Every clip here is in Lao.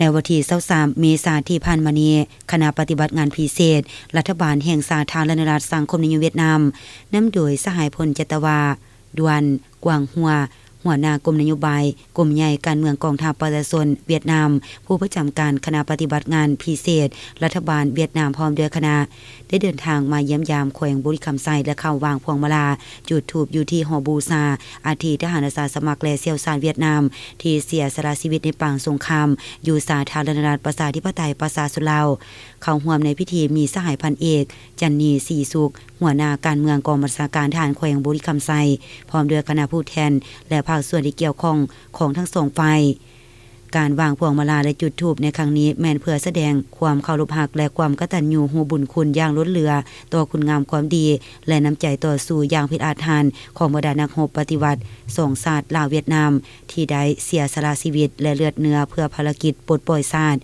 ໃນວັນທີຊາວສາມເມສາທີ່ຜ່ານມານີ້, ຄະນະປະຕິບັດງານພິເສດລັດຖະບານແຫ່ງສາທາລະນະລັດສັງຄົມນິຍົມຫວຽດນາມ ນຳໂດຍສະຫາຍພົນຈັດຕະວາ ດ່ວນ ກວາງຫົວ ຫົວໜ້າກົມນະໂຍບາຍ ກົມໃຫຍ່ການເມືອງກອງທັບປະຊາຊົນຫວຽດນາມ, ຜູ້ປະຈຳການຄະນະປະຕິບັດງານພິເສດລັດຖະບານຫວຽດນາມ ພ້ອມດ້ວຍຄະນະ ໄດ້ເດີນທາງມາຢ້ຽມຢາມແຂວງບໍລິຄຳໄຊ ແລະ ເຂົ້າວາງພວງມາລາ, ຈຸດທູບຢູ່ທີ່ຫໍບູຊາອັດຖິທະຫານອາສາສະໝັກ ແລະ ຊ່ຽວຊານຫວຽດນາມ ທີ່ເສຍສະຫຼະຊີວິດໃນປາງສົງຄາມ ຢູ່ສາທາລະນະລັດປະຊາທິປະໄຕປະຊາຊົນລາວ. ເຂົ້າຮ່ວມໃນພິທີມີສະຫາຍພັນເອກ ຈັນນີ ສີສຸກ ຫົວໜ້າການເມືອງກອງບັນຊາການທະຫານແຂວງບໍລິຄຳໄຊ ພ້ອມດ້ວຍຄະນະຜູ້ແທນ ແລະ ພາກສ່ວນທີ່ກ່ຽວຂ້ອງຂອງທັງສອງຝ່າຍ. ການວາງພວງມາລາ ແລະ ຈຸດທູບໃນຄັ້ງນີ້ ແມ່ນເພື່ອສະແດງຄວາມເຄົາລົບຮັກ ແລະ ຄວາມກະຕັນຍູຮູ້ບຸນຄຸນຢ່າງລົ້ນເຫຼືອຕໍ່ຄຸນງາມຄວາມດີ ແລະ ນ້ຳໃຈຕໍ່ສູ້ຢ່າງພິດອາດຫານຂອງບັນດານັກຮົບປະຕິວັດສອງຊາດລາວຫວຽດນາມ ທີ່ໄດ້ເສຍສະຫຼະຊີວິດ ແລະ ເລືອດເນື້ອເພື່ອພາລະກິດປົດປ່ອຍຊາດ.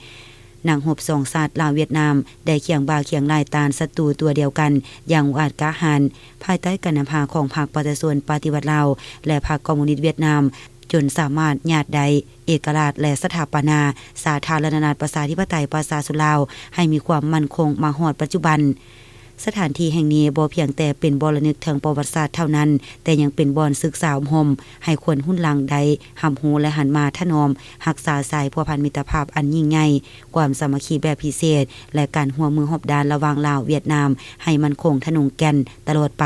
ນັກຮົບສອງຊາດລາວຫວຽດນາມ ໄດ້ຄຽງບ່າຄຽງໄຫຼ່ຕ້ານສັດຕູຕົວດຽວກັນຢ່າງອຸກອາດກ້າຫານ ພາຍໃຕ້ການນຳພາຂອງພັກປະຊາຊົນປະຕິວັດລາວ ແລະ ພັກຄອມມູນິດຫວຽດນາມ ຈົນສາມາດຍາດໄດ້ເອກະລາດ ແລະ ສະຖາປະນາສາທາລະນະລັດປະຊາທິປະໄຕປະຊາຊົນລາວ ໃຫ້ມີຄວາມໝັ້ນຄົງມາຮອດປັດຈຸບັນ. ສະຖານທີ່ແຫ່ງນີ້ບໍ່ພຽງແຕ່ເປັນບ່ອນລະນຶກເຖິງປະຫວັດສາດເທົ່ານັ້ນ, ແຕ່ຍັງເປັນບ່ອນສຶກສາອົບຮົມໃຫ້ຄົນຮຸ່ນຫຼັງໄດ້ຮັບຮູ້ ແລະ ຫັນມາຖະໜອມຮັກສາສາຍພົວພັນມິດຕະພາບອັນຍິ່ງໃຫຍ່, ຄວາມສາມັກຄີແບບພິເສດ ແລະ ການຮ່ວມມືຮອບດ້ານລະຫວ່າງລາວຫວຽດນາມ ໃຫ້ໝັ້ນຄົງທະນົງແກ່ນຕະຫຼອດໄປ.